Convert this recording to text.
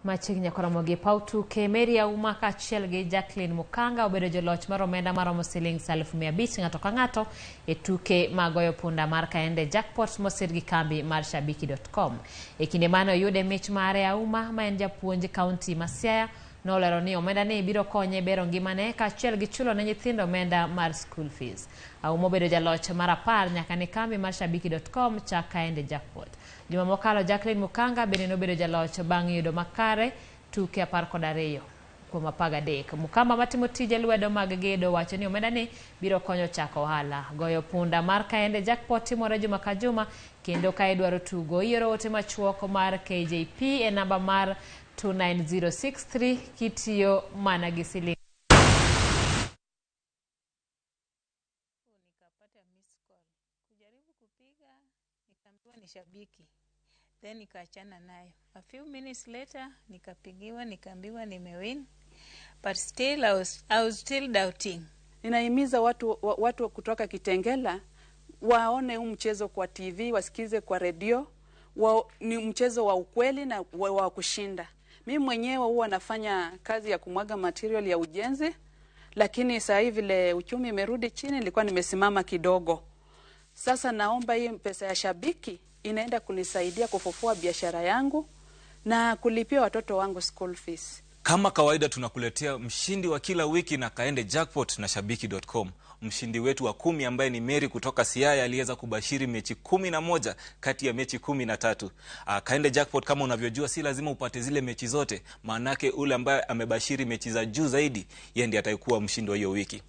Machiegni nyakoromo gi paw tuke, Mary Auma kaachiel gi Jacqueline Mukanga obedo joloch mar omenda maromo siling 500,000 ng'ato ka ng'ato e tuke mag goyo punda mar Kaende Jackpot mosir gi kambi mar Shabiki.com. E kinde mane oyude mich mare, Auma ma en japuonj kaunti ma Siaya nolero ni omenda ni biro konye bero ngimane kaachiel gi chulo ne nyithindo omenda mar school fees. Auma obedo jaloch mar 10 nyaka ne kambi mar Shabiki.com chak Kaende Jackpot. Juma mokalo Jacqueline Mukanga bende nobedo jaloch bang' yudo makare tuke 12 kuom 13. Mukamba matimo tije lwedo mag gedo wacho ni omenda ni biro konyo chako ohala. Goyo punda mar Kaende Jackpot timore juma ka juma kendo ka idwaro tugo ioro ote machuok mar KJP e namba mar 29063 kitiyo mana gi siling Nikapata missed call. Kujaribu kupiga nikaambiwa ni shabiki, then nikaachana nayo. A few minutes later nikapigiwa nikaambiwa nimewin, but still I was still doubting. Ninahimiza watu kutoka Kitengela waone huu mchezo kwa TV, wasikize kwa redio. Ni mchezo wa ukweli na wa kushinda. Mimi mwenyewe huwa nafanya kazi ya kumwaga material ya ujenzi, lakini saa hii vile uchumi imerudi chini, nilikuwa nimesimama kidogo. Sasa naomba hii pesa ya shabiki inaenda kunisaidia kufufua biashara yangu na kulipia watoto wangu school fees. Kama kawaida tunakuletea mshindi wa kila wiki na Kaende Jackpot na Shabiki.com. Mshindi wetu wa 10 ambaye ni Mary kutoka Siaya aliweza kubashiri mechi 11 kati ya mechi 13. Kaende Jackpot kama unavyojua si lazima upate zile mechi zote, maanake ule ambaye amebashiri mechi za juu zaidi yeye ndiye atayekuwa mshindi wa hiyo wiki.